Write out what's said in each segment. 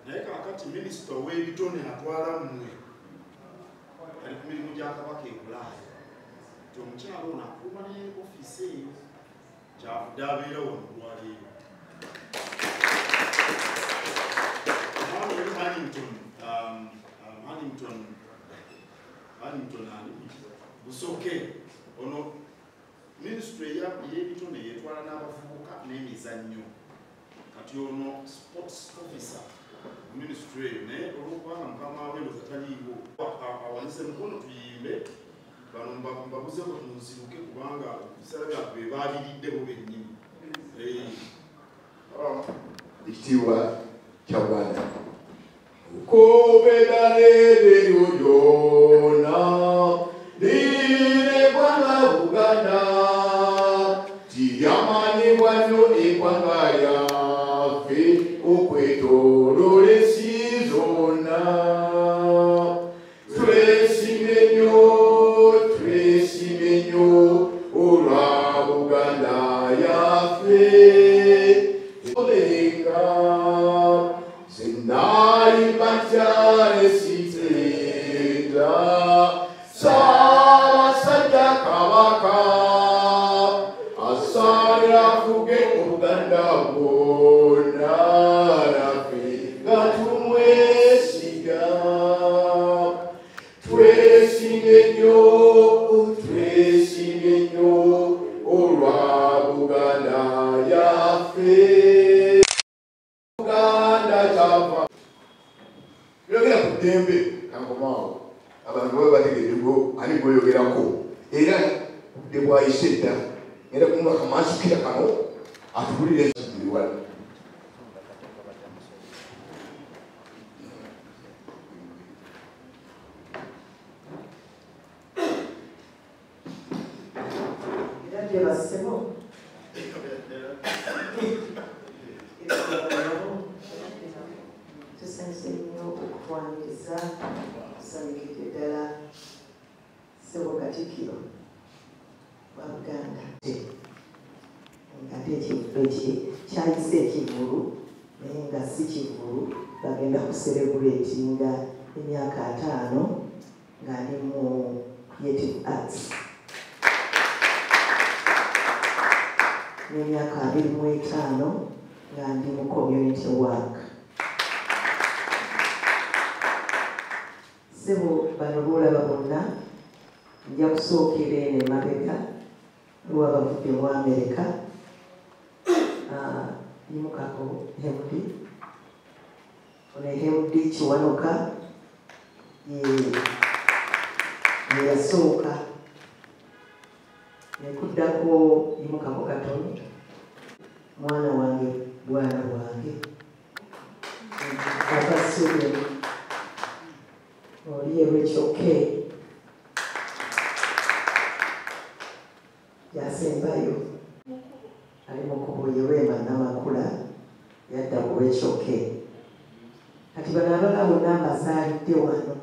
Naye kaakati minisita ow'ebitone atwala mmwe ali ku mirimu gya Kabaka e Bulaaya, nti omukyala ono akuuma ne ofiisi eyo, kyavudde abeera wano olwaleero. Omwami oli Hannington, Hannington ani Busoke, ono minisitule ey'ebitone yetwala n'abavubuka n'emizannyo. Kati ono sports officer mu minisitule eyo, naye olwokubanga mukama we ndowooza taliiwo, awanise mukono tuyimbe. Bano mbabuzeeko tunziruke kubanga ebiseera byaffe be baabiridde bo bennyini. Ekitiibwa kya Buganda ukobera leero lyonna lire ggwanga Buganda tiryamanyibwa nnyo eggwanga lyaffe okwetooloola ensi zonna. Twesiime nnyo olwa Buganda yaffe. Olenga zinayimba nkyalesitenda Ssaabasajja Kabaka asaanira afuge Obuganda bwonna naffe nga tumwesiga. Twesiime nnyo olwa Buganda yaffe. Buganda kyava yogera ku ddembe kankomaawo abantu baba bategeddeko ani gweyogerako, era obudde bwayise dda ngenda kumuwa kamansukira kano atubulire wala. Era gye bassebo tusanyuse nnyo okutwaniriza, tusanyukidde ddala ssebo Katikkiro wa Buganda. Ate kyayise ekivvulu naye nga si kivvulu, bagenda kuserebuletinga emyaka 50 nga ndi mu creative arts n'emyaka 25 nga ndi mu community work. Ssebo bano boolaba bonna nja kusookera eno emabega lwabavudde mu Amerika. Yimukako Hemdi, ono Hemdi Kiwanuka ye yasooka, nekuddako yimukako katono mwana wange bwana bwange ava Sweden, oli ye Rachel K yasembayo ali mu kkubo ye Rema Namakula yadda ku Rachel K. Kati bano abalala bonna mbazaalidde wano.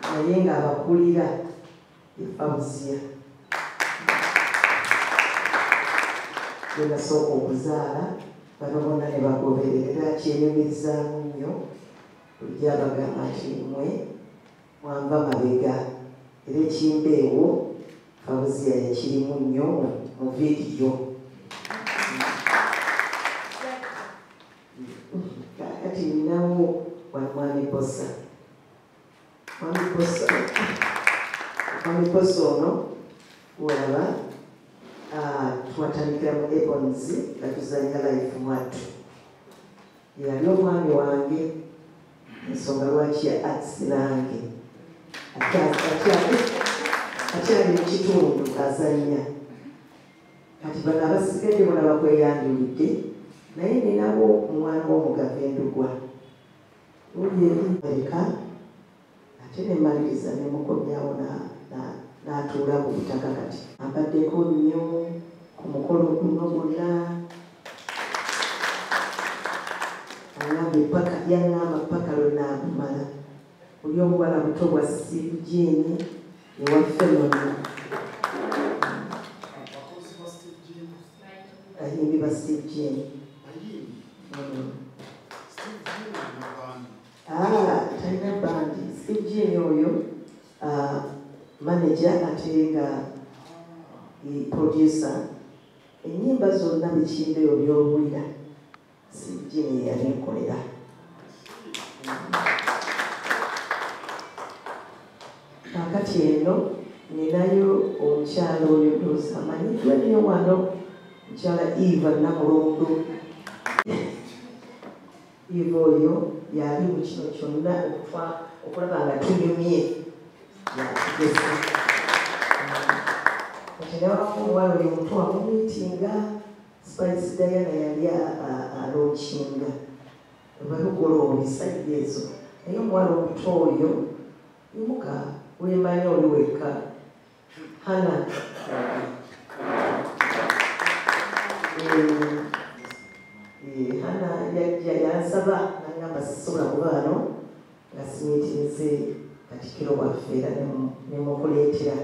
Naye ng'abakulira ye Fauziya gwe nasooka okuzaala, bano bonna ne bagoberera. Era kyenyumirizaamu nnyo bulijjo abagamba nti mmwe mwanva mabega, era ekimbeewo Fauziya yakirimu nnyo mu vidiyo. Kaakati ninawo wano Mwami Bbosa. Mwami Bbosa ono olaba twatandikira mu Ebons nga tuzannya life mwattu. Yali omwami wange, ensonga lwaki ya arts nange akyali mu kitundu azannya. Kati bano abasigadde bonna bakweyanjulidde, naye ninawo omwana w'omugave Ndugwa oli eri Amerika, ate ne mmaliriza ne mukomyawo n'atuula ku butaka. Kati ambaddeko nnyo ku mukolo guno gwonna, aŋŋambye paka, yaŋŋamba paka lwe naagumala. Oli obuwala buto bwa Steve Jean ewaffe nonna. Abakozi ba Steve Jean. Bayimbi ba Steve Jean. Talina bandi. Steve Jean oyo manager ate nga producer. Ennyimba zonna bikimbe by'owulira Steve Jean ye yabinkolera. Kaakati eno ninayo omukyala oyo ndowooza amanyiddwa nnyo wano, mukyala Eva Namulondo. Eva oyo yali mu kino kyonna okulaba nga tunyumye, yatugeza. Kati nawamu omuwala oyo omuto wamumiitinga, Spice Diana yali alookinga babigoloobi sayidi ezo, naye omuwala omuto oyo imuka weemanyi oli wekka. Hana Hana yajja yansaba nangamba sisobola kuba wano nga simiitinze Katikkiro waffe era nemukuleetera.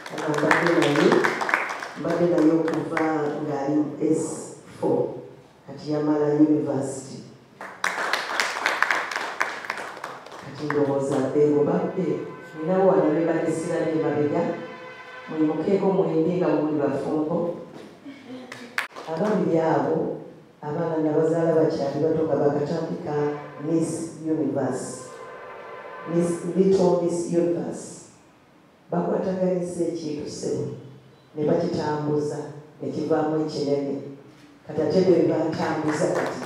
Hana mbadde naye okuva ng'ali mu S4, kati yamala university. Kati ndowooza beebo babbe ninawo wano be badde sirabye mabega, muyimukeeko mwembi nga muli bafumbo. Ababiri abo abaana nabazaala bakyali bato nga bakatandika Miss Universe, Little Miss Universe. Bakwataganyisa ekintu ssebo ne bakitambuza ne kivaamu ekinene. Kati ate bwe batambuza kati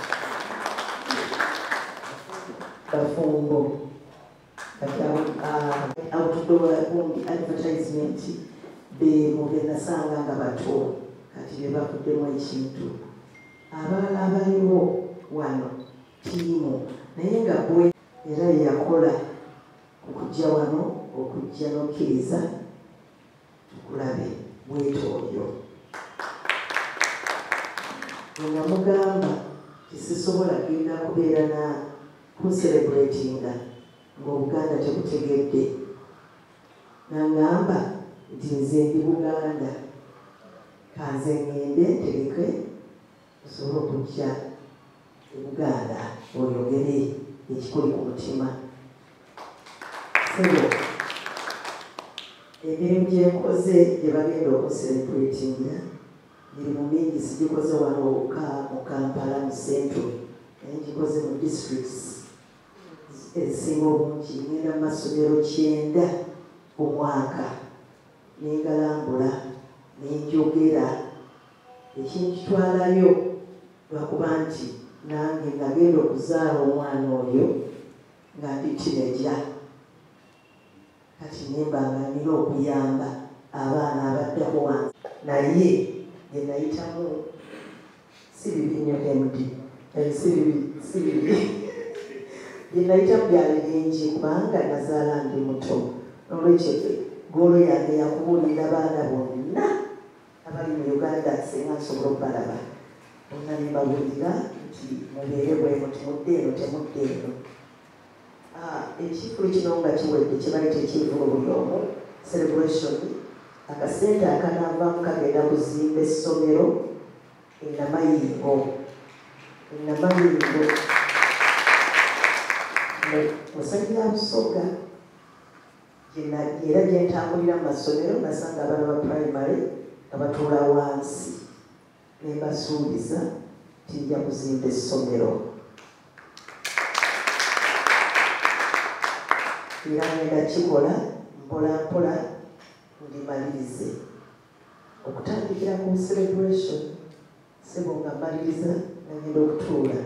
bafumbo. Kati outdoor advertisement be mu bye nasanga nga bato, kati bye bavuddemu ekintu. Abalala abaliwo wano ttiimu naye nga bwe era yeyakola okujja wano okujja n'okkiriza tukulabe bwetyo oyo. Nga mugamba tisisobola genda kubeera na kucelebratinga ng'Obuganda tebutegedde. Nangamba nti nze ndi Buganda, kanze ngende ntegeke osobole okujja e Buganda oyogere ekikuli ku mutima. Ssebo, emirimu gye nkoze gye bagenda okucelebratingira mirimu mingi, sigikoze wano wokka mu Kampala mu Central, naye ngikoze mu districts ezisinga obungi. Ngenda mu masomero 90 omwaka, nengalambula nenjogera. Ekinkitwalayo lwakuba nti nange nagenda okuzaala omwana oyo nga ndi teenager, kati nemba nga nina okuyamba abaana abaddako wansi, naye gye nayitamu si bibi nnyo MD, si bibi bye nayitamu byali bingi kubanga nazaala ndi muto. Nolwekyo goolo yange yakubuulira baana bonna abali mu Uganda singa nsobola okubalaba bonna ne mbabuulira nti mubeere bwe muti, mudde eno temudde eno. Ekivvulu kino nga kiwedde kye bayita ekivvulu buli omu celebration, akasente akanaavaamu kagenda kuzimba essomero e Namayingo. E Namayingo musajja ya Busoga era gye ntambulira mu masomero nasanga abaana ba primary nga batuula wansi, ne mbasuubiza nti nja kuzimba essomero. Era ngenda kikola mpola mpola ndimalirize. Okutandikira ku celebration ssebo nga mmaliriza nagenda okutuula.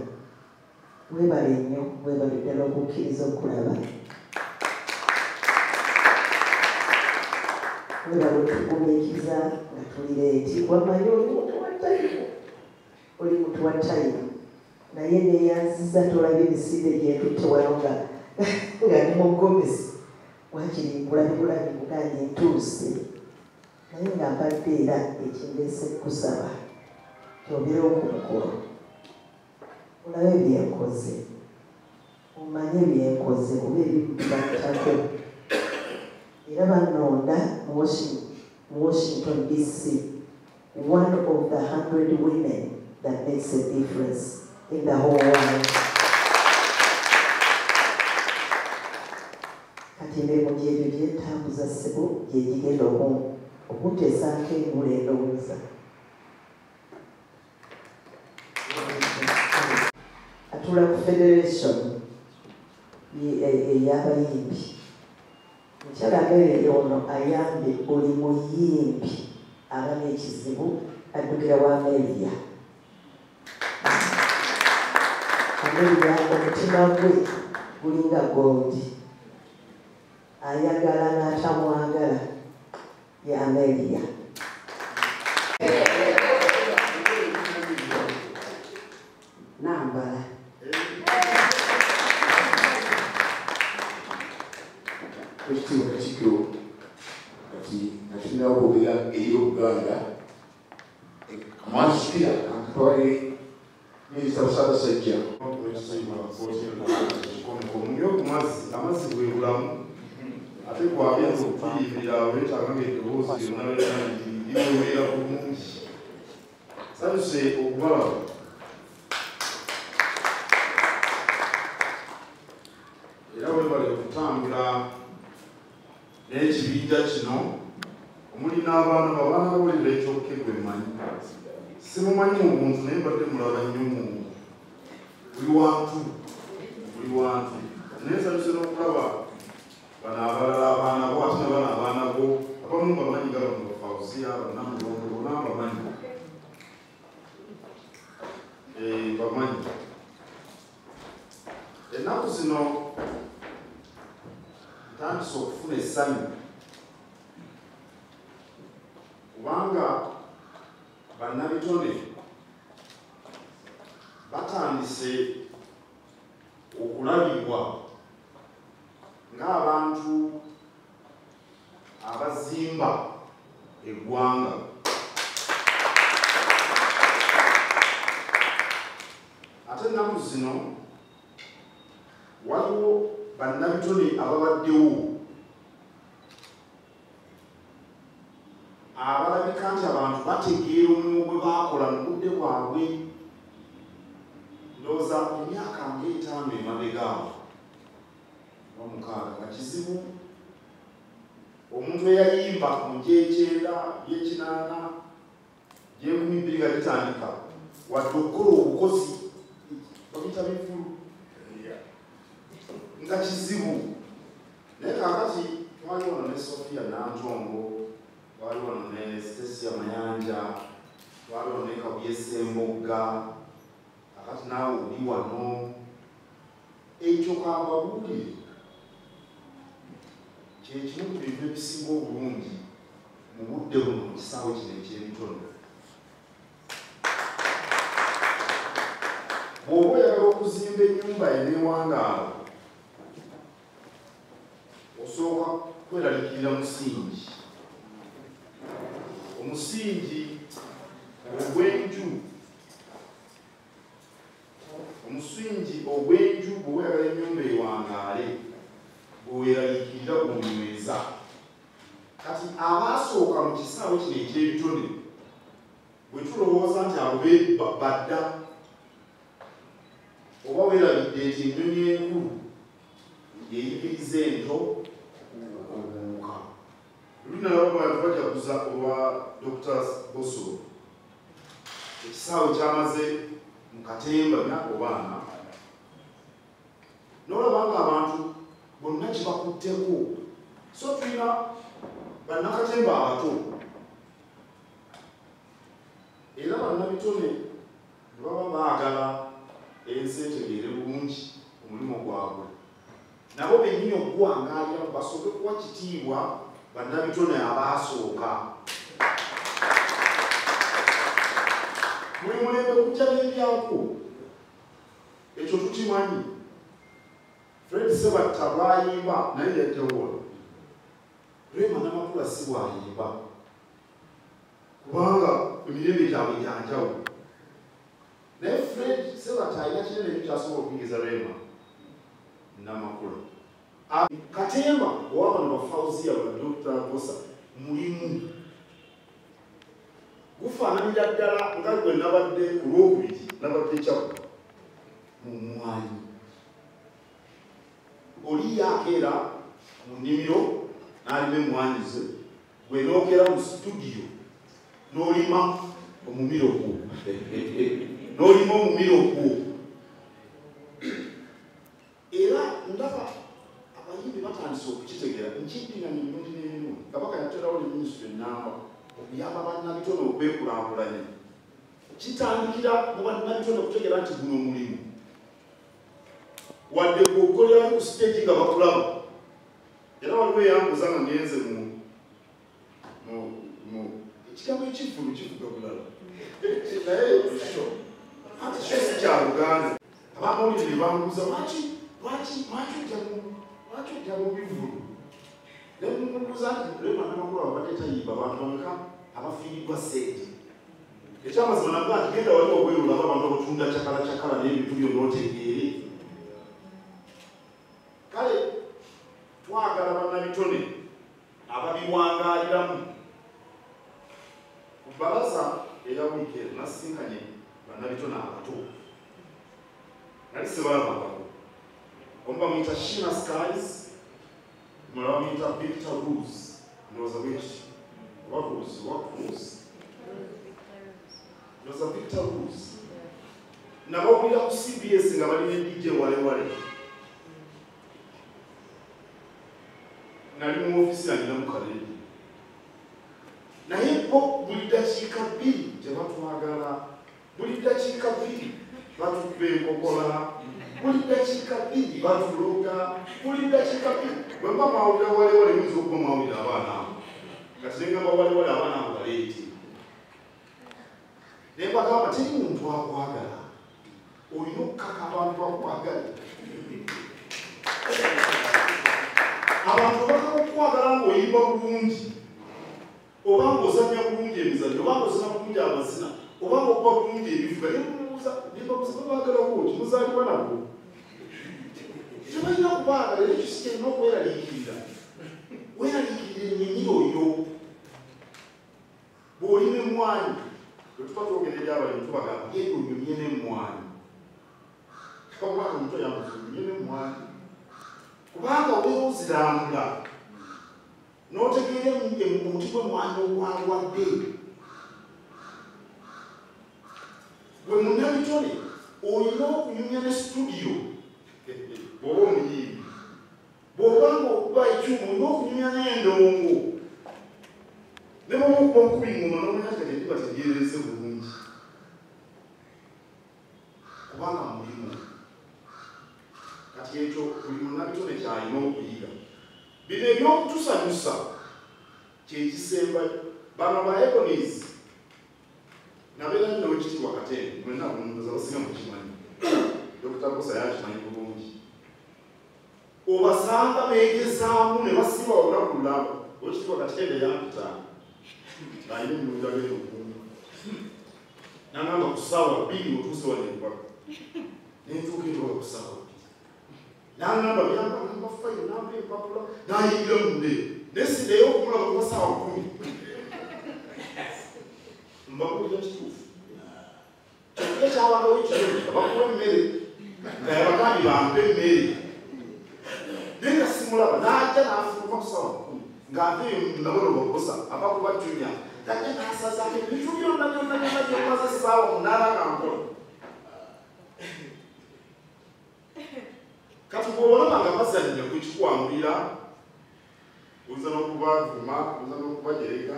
Weebale nnyo, weebale ddala okukkiriza okulaba. Weebale otugumiikiriza nga tuli leeti. Wamanyi oli muntu wa tayimu, oli muntu wa tayimu, naye neeyanziza tolabye emisinde gye ntutte wano nga ndi mu gomesi, waakiri nkulabe bulabi muganye ntuuse, naye nga mbadde era ekindeese kukusaba kyobeerewo ku mukolo, olabe bye nkoze, omanye bye nkoze kuba ebimu bibattako. Era bannonda mu Washington DC one of the 100 women that makes a difference in the whole world. Kati emirimu gyebyo gyentambuza ssebo gye gigenda okunteesaako engula endowooza. Atula ku federation ey'abayimbi. Mukyala Amelia ono ayambye buli muyimbi aba n'ekizibu addukira wa Amelia. Amelia omutima gwe gulinga gondi, ayagala n'atamwagala ye Amelia. Nambala. Ekitiibwa Katikkiro kati nga tulina okwogera eri Obuganda, kamwansikira kankatwale minisita wa Ssaabasajja. Omunywe ku mazzi, amazzi bwe bulamu, ate gwagenda okutuyimirira weetaaga ng'eddoboozi lyonna lyonna liweweera bulungi. Nsanyuse okubalaba. Era webale okutambula n'ekibinja kino omuli n'abaana babaana bawulira ekyokke gwe mmanyi. Simumanyi mu buntu naye mbadde mulaba nnyo mu buli wantu, buli wantu. Naye nsanyuse n'okulaba bano abalala abaana bo ate na bano abaana bo abamu bamanyi nga bano Bafauziya, Bannamulondo bonna bamanyi. Bamanyi. Ennaku zino ntandise okufuna essanyu kubanga bannabitone batandise okulabibwa ng'abantu abazimba eggwanga. Ate ennaku zino waliwo bannabitone ababaddewo abalabika nti abantu bategeera omulimu gwe baakola mu budde bwabwe. Ndowooza emyaka ng'etaano emabega awo oba mukaaga nga kizibu omuntu eyayimba mu gy'ekyenda, gy'ekinaana, gy'enkumi bbiri nga gitandika wadde okukola obukozi babiyita bivvulu nga kizibu. Naye kaakati twali wano ne Sophia Nantongo, twali wano ne Stecia Mayanja, twali wano ne Kabuye Ssembogga, kaakati naawe oli wano. Ekyo kambabuulire kye kimu ku bintu ebisinga obulungi mu budde buno mu kisaawe kino eky'ebitone. Bw'oba oyagala okuzimba ennyumba eneewangaala, osooka kweraliikirira musingi. Omusingi ogw'enju, omusingi ogw'enju bw'oba oyagala ennyumba ewangaale, bw'oweraliikirira gw'onyweza. Kati abaasooka mu kisaawe kino eky'ebitone bwe tulowooza nti abo badda, oba weerabidde nti ennyonyi enkulu yeyigiriza ento okubuuka. Luli nalaba abantu bajaguza olwa Dr. Bosolo. Ekisaawe kyamaze mu katemba myaka obaana, n'olaba ng'abantu bonna kibakutteko. So tulina bannakatemba abato era bannabitone bwe baba baagala ensi etegeere bulungi omulimu gwabwe, nabo bennyini okuwangaalira basooke kuwa kitiibwa bannabitone abaasooka. Buli mulembe gujja n'ebyakwo, ekyo tukimanyi. Fred Sebatta bw'ayimba naye yajjawo. Rema Namakula si bw'ayimba kubanga emirembe gyabwe gya njawulo. Naye Fred Sebatta alina kinene ekyo ky'asobola okuyingiza Rema Namakula. Katemba owa bano ba Fauziya ba Dr. Bosa mulimu. Gufaananira ddala nga gwe nabadde ku Lwokubiri, nabadde Kyagwe mu mmwanyi. Oli yakeera mu nnimiro n'alima emmwanyi ze, gwe n'okeera mu situdiyo n'olima omumiro gwo. N'olima omumiro gwo. Era ndaba abayimbi batandise okukitegeera nkiddinganya emirundi n'emirundi. Kabaka yaterawo ne minisitule ennamba okuyamba bannabitone okwekulaakulanya. Kitandikira mu bannabitone okutegeera nti guno omulimu. Wadde gw'okolerayo ku siteegi nga bakulaba. Era waliwo eyambuuza nga ngenze mu ekigambo ekivvulu kivuga bulala. Naye sho, ate sho si kya Luganda. Abamawulire ne bambuuza lwaki ojja mu bivvulu? Ne mumubuuza nti Rema Namakula abadde tayimba abantu bameka abafiiriddwa ssente. Ekyamazima nagamba nti genda wali wabweru olaba abantu abatunda cakala cakala n'ebintu byonna otegeere. Kale twagala bannabitone ababiwangaaliramu. Ku bbalaza eya wiiki eno nasisinkanye bannabitone abato. Nali sibalabangako. Omu bamuyita Shina Skies, omulala bamuyita Victor Rose. Ndowooza bwekityo. Oba Rose, oba Cruz. Ndowooza Victor Rose. Nabawulira ku CBS nga bali ne DJ Wale Wale. Nali mu ofiisi yange namukalere. Naye bo buli ddakiika bbiri tebatwagala, buli ddakiika bbiri batukuba enkokola, buli ddakiika bbiri batuloga, buli ddakiika bbiri. Bwe mba mwawulira Wale Wale muyinza okuba mwawulira abaana abo. Kati ne ngamba Wale Wale abaana abo baleete. Ne mbagamba teri muntu akwagala, olina okukaka abantu bakwagale. Abantu bakaka okukwagala ng'oyimba bulungi, oba ng'ozannya bulungi emizannyo, oba ng'ozina bulungi amazina, oba ng'okuba bulungi ebivuga. Ne mubuuza, ne mbabuuza babaagala bw'oti, muzaalibwa nabo. Tebalina kubaagala, era ekyo si kyalina okweraliikirira. Weeraliikirira ennimiro yo. Bw'olima emmwanyi, bwe tuba twogera eri abalimi tubagamba genda onyumye n'emmwanyi. Omwana omuto yambuuza onyumye n'emmwanyi. Kubanga obeera ozirambula n'otegeera omuti gw'emmwanyi ogwalwadde. Gwe munnabitone olina okunyumya ne situdiyo bw'oba omuyimbi. Bw'oba ng'okuba ekyuma olina okunyumya n'endongo. Ne bw'oba okuba okuba engoma n'omanya nti kati endiba teryereze bulungi. Kubanga mulimu. Kati ekyo buli munnabitone ky'alina okuyiga. Bino eby'okutusanyusa kye kisembayo. Bano ba Ebonies nabeera nnyo n'Oweekitiibwa Katende, mwenna ndowooza basinga mukimanyi. Dr. Bbosa yakimanyi bulungi. Obasanga beegezaamu ne basiba olunaku lulamba. Oweekitiibwa Katende yampita ng'alina emirundi agenda okumpa. N'angamba ku ssaawa 2 otuuse wano embaga. Ne ntuuka embaga ku ssaawa 2. N'angamba byampa, n'ampa fayiro, n'ampa empapula, n'ayingira munda eyo. Ne siddayo okumulaba kuba ssaawa 10. Mbabuulira kituufu. Kyokka ekyabangawo ekirungi nga bakuwa emmere, nga yabagambye bampe emmere. Naye nga simulaba, n'ajja n'afuluma ku ssaawa 10 ng'ava eyo nabona Bbosa ava kuba Junior. N'ajja n'asazaako ebintu byonna byonna byonna by'omaze essaawa 8 nga nkola. Kati bw'olaba nga bazannya ku kikwanguyira, oyinza n'okubavuma, oyinza n'okubajerega,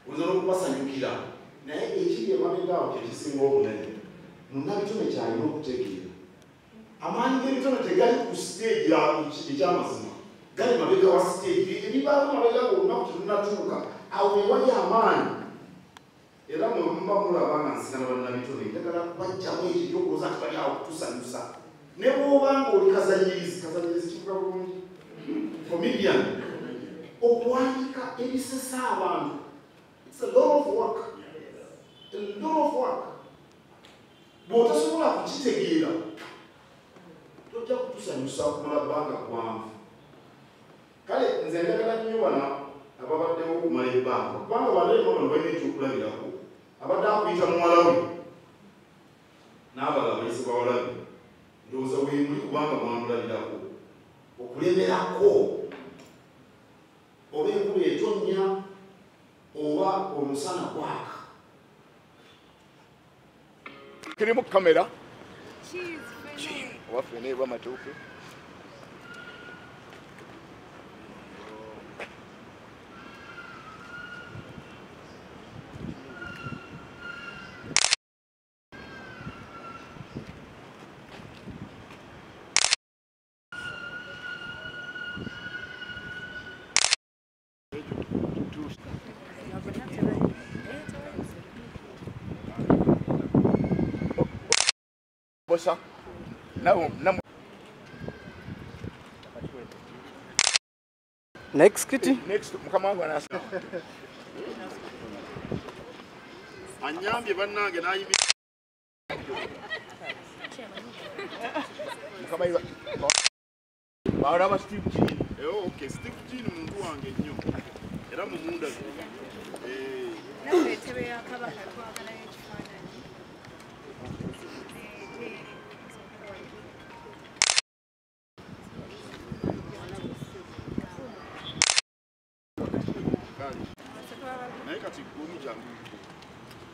oyinza n'okubasanyukira. Naye ekiri emabega awo kye kisinga obunene. Munnabitone ky'alina okutegeera. Amaanyi g'ebitone tegali ku siteegi ekyamazima, gali mabega wa siteegi. Ebibaawo mabega ng'olunaku terunnatuuka, awo we wali amaanyi. Era mwe muba mulaba nga nsikana bannabitone, njagala kubaggyamu ekyo eky'okulowooza nti bali awo kutusanyusa. Ne bw'oba ng'oli kazannyirizi, kazannyirizi kivuga bulungi, comedian, okuwandiika ebisesa abantu. It's a lot of work. A lot of work. Bw'otasobola kukitegeera, tojja kutusanyusa kumala bbanga ggwanvu. Kale nze njagala nnyo bano ababaddewo okumala ebbanga, kubanga bano bano balina ekyokulabirako. Abadde akuyita muwala we n'abalala bayise bawala be, ndowooza weemuli kubanga mwamulabirako okulemerako oba enkuba etonnya oba omusana gwaka. Kirimu kamera oba ffene oba matooke. Bosa. No, no. Next kitty. Next, mukama wangu anasa. Anyambye bannange n'ayimi. Mukama iwa. Bawala Steve Jean. Okay, Steve Jean muntu wange nnyo. Era mumunda. Naffe entebe ya Kabaka twagalayo ekifaananyi. Naye kati gumi jangu.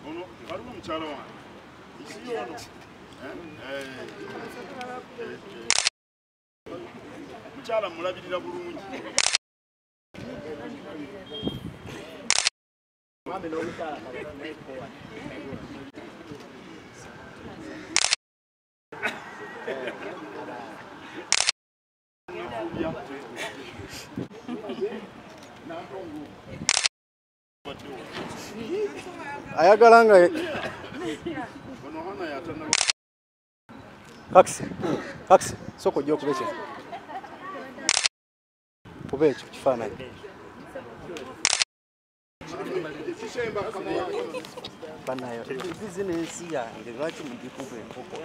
Ono waliwo mukyala wange. Isi ono. Mukyala mulabirira bulungi. Ayagala nga Kakisi, kakisi, sooka ojje okuba ekyo. Kuba ekyo kifaananyi. Banayo, bizinensi yange lwaki mugikuba enkoko?